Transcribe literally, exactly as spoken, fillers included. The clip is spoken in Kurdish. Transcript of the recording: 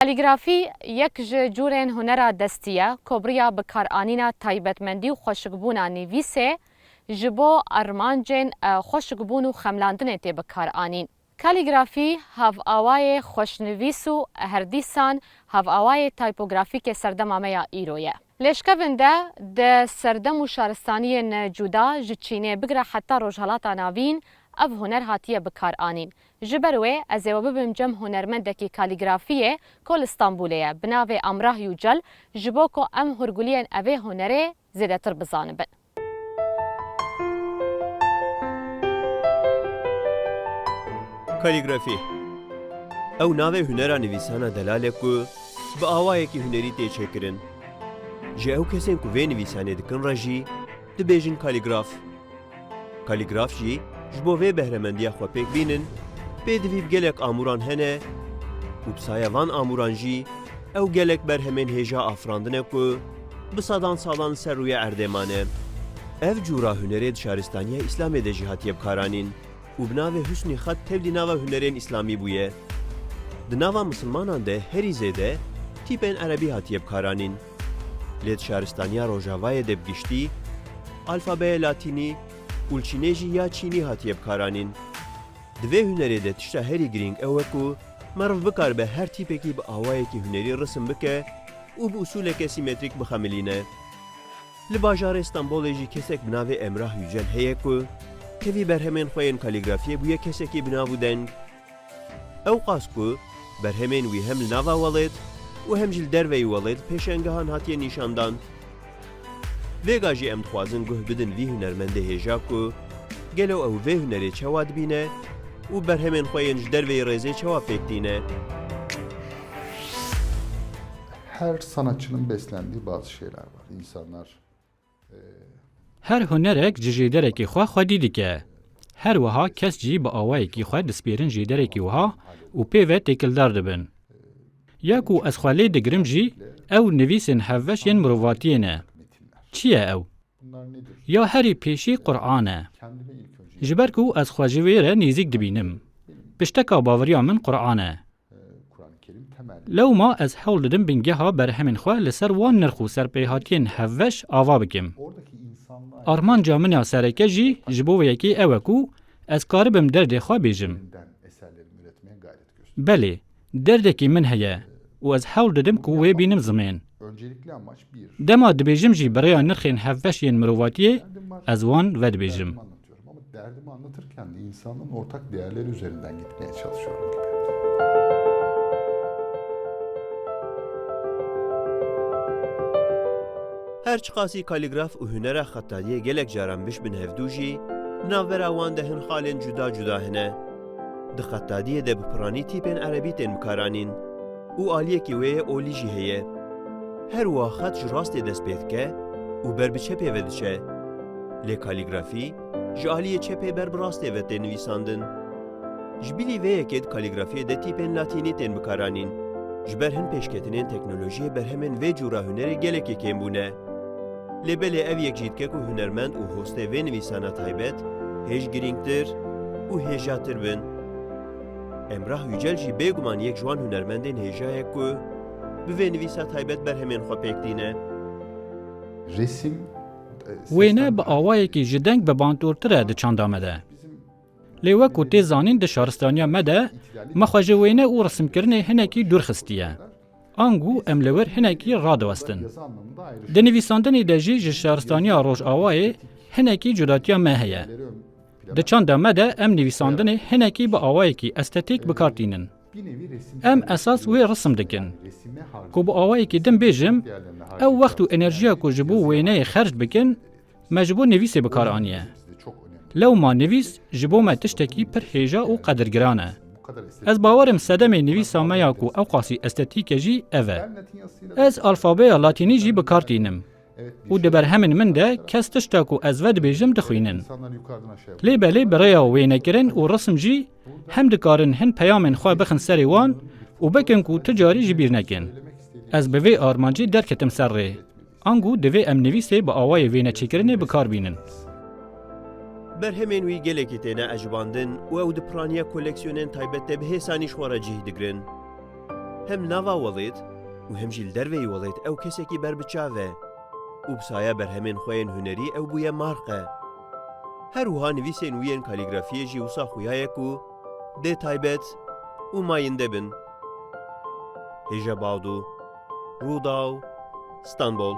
Kalîgrafî yek ji cûrên hunera destî ye ku bi riya bikaranîna taybetmendî û xweşikbûna nivîsê ji bo armancên, e, xweşikbûn û xemlandinê tê bikaranîn. Kalîgrafî hevawayê xweşnivîs û her dîsan hevawayê taypografîkê serdema me ya îro ye. Lêşkevin de di serdem û şaristaniyên cuda ji Çînê bigire heta Rojhelata Navîn ev huner hatiye bikaranîn. Ji ber wê ez ê we bibim cem hunermendekî kalîgrafiyê ku li Stenbolê ye, bi navê Amrah Yücel, ji bo ku em hûrguliyên evê hunerê zêdetir bizanibin. Kalîgrafî. Ew navê hunera nivîsana delal e ku bi awayekî hunerî tê çêkirin. Ji ew kesên ku vê nivîsanê dikin re jî dibêjin kalîgraf. Kalîgraf jî ji bo vê behremendiya xwe pêk bînin, pêdivî bi gelek amûran hene û bi saya van amûran jî ew gelek berhemên hêja afirandine ku bi sedan salan li ser rûyê erdê mane. Ev cûra hunerê di şaristaniya Îslamê de jî hatiye bikaranîn û bi navê husnî xet tevlî nava hunerên Îslamî bûye. Di nava misilmanan de herî zêde tîpên erebî hatiye bikaranîn. Lê di şaristaniya Rojavayê de bi giştî, alfabeyê latînî û li Çînê jî ya çînî hatiye bikaranîn. Di vê hunerê de tişta herî girîng ew e ku meriv bikaribe her tîpekî bi awayekî hunerî risim bike û bi usûleke sîmetrîk bixemilîne. Li bajarê Stenbolê jî kesek bi navê Emrah Yücel heye ku tevî berhemên xwe yên kalîgrafiyê bûye kesekî bi nav û deng. Ew qas ku berhemên wî hem li nava welêt û hem jî li derveyî welêt pêşengehan hatiye nîşandan. Vêga jî em dixwazin guh bidin vî hunermendê hêja ku gelo ew vê hunerê çawa dibîne û berhemên xwe yên ji derveyî rêzê çawa pêk tîne. Her sanatçının beslendiği bazı şeyler var. İnsanlar Her hunerek ji jêderekî xwe xwedî dike. Her wiha kes jî bi awayekî xwe dispêrin jêderekî wiha û pê ve têkildar dibin. Ya ku ez xwe lê digirim jî, ew nivîsên hevbeş yên mirovatiyê ne. Çi ye ew? Ya herî pêşî Qur'an e. Ji ber ku ez xwe ji wê re nêzîk dibînim. Pişteka baweriya min Qur'an e. Lewma ez hewl didim bingeha berhemên xwe li ser wan nirx û serpêhatiyên hevbeş ava bikim. Armanca min a sereke jî ji bo vê yekê ew e ku ez karibim derdê xwe bêjim. Belê, derdekî min heye û ez hewl didim ku wê bînim zimên. Dema dibêjim jî bi rêya nirxên hevbeş yên mirovatiyê ez wan vedibêjim. Ama derdimi anlatırken de insanın ortak değerleri üzerinden gitmeye çalışıyorum gibi. Her çiqasî kalîgraf û hunera xettadiyê gelek caran bişbin hevdû jî, di navbera wan de hin xalên cuda cuda hene. Di xettadiyê de bi piranî tîpên erebî tên bikaranîn û aliyekî wê yê olî jî heye. Her wiha xet ji rastê dest pê dike û ber bi çepê ve diçe. Lê kalîgrafî ji aliyê çepê ber bi rastê ve tê nivîsandin. Ji bilî vê yekê di kalîgrafiyê de tîpên latînî tên bikaranîn. Ji ber hin pêşketinên teknolojiyê berhemên vê cûra hunerê gelekî kêm bûne. Lê belê ev yek jî dike ku hunermend û hostê vê nivîsana taybet hêj girîngtir û hêjatir bin. Emrah Yücel jî bêguman yek ji wan hunermendên hêja ye ku bi vê nivîsa taybet berhemên xwe pêk tîne. Resim, e, Wêne bi awayekî ji deng bebantortir e di çanda me de. Lê wek ku tê zanîn di şaristaniya me de me xwe ji wêne û risimkirinê hinekî dûr xistiye. Ango em li wir hinekî radiwestin. Di nivîsandinê de jî ji şaristaniya Rojavayê hinekî cudatiya me heye. Di çanda me de em nivîsandinê hinekî bi awayekî estetîk bi kar tînin. Em esas wê risim dikin. Ku bi awayekî din bêjim, ew wext û enerjiya ku ji bo wêneyê xerc bikin, me ji bo nivîsê bi kar aniye. Lewma nivîs ji bo me tiştekî pir hêja û qedirgiran e. Ez bawer im sedemê nivîsa me ya ku ewqasî estetîk e jî ev e. Ez alfabeya latînî jî bi kar tînim. Û di berhemên min de kes tişta ku ez vedibêjim dixwînin. Lê belê bi rêya wênekirin û risim jî hem dikarin hin peyamên xwe bixin serê wan û bikin ku tu carî ji bîr nekin. Ez bi vê armancê derketim ser rê. Ango divê em nivîsê bi awayê wêneçêkirinê bi kar bînin. Berhemên wî gelekî têne ecibandin û ew di piraniya koleksiyonên taybet de bi hêsanî ji xwe re cih digrin. Hem li nava welêt û hem jî li derveyî welêt ew kesekî ber bi çav e û bi saya berhemên xwe yên hunerî ew bûye marq e. Her wiha nivîsên wî yên kalîgrafiyê jî wisa xuya ye ku dê taybet û mayînde bin. Hêja Bawdû, Rûdaw, Stenbol.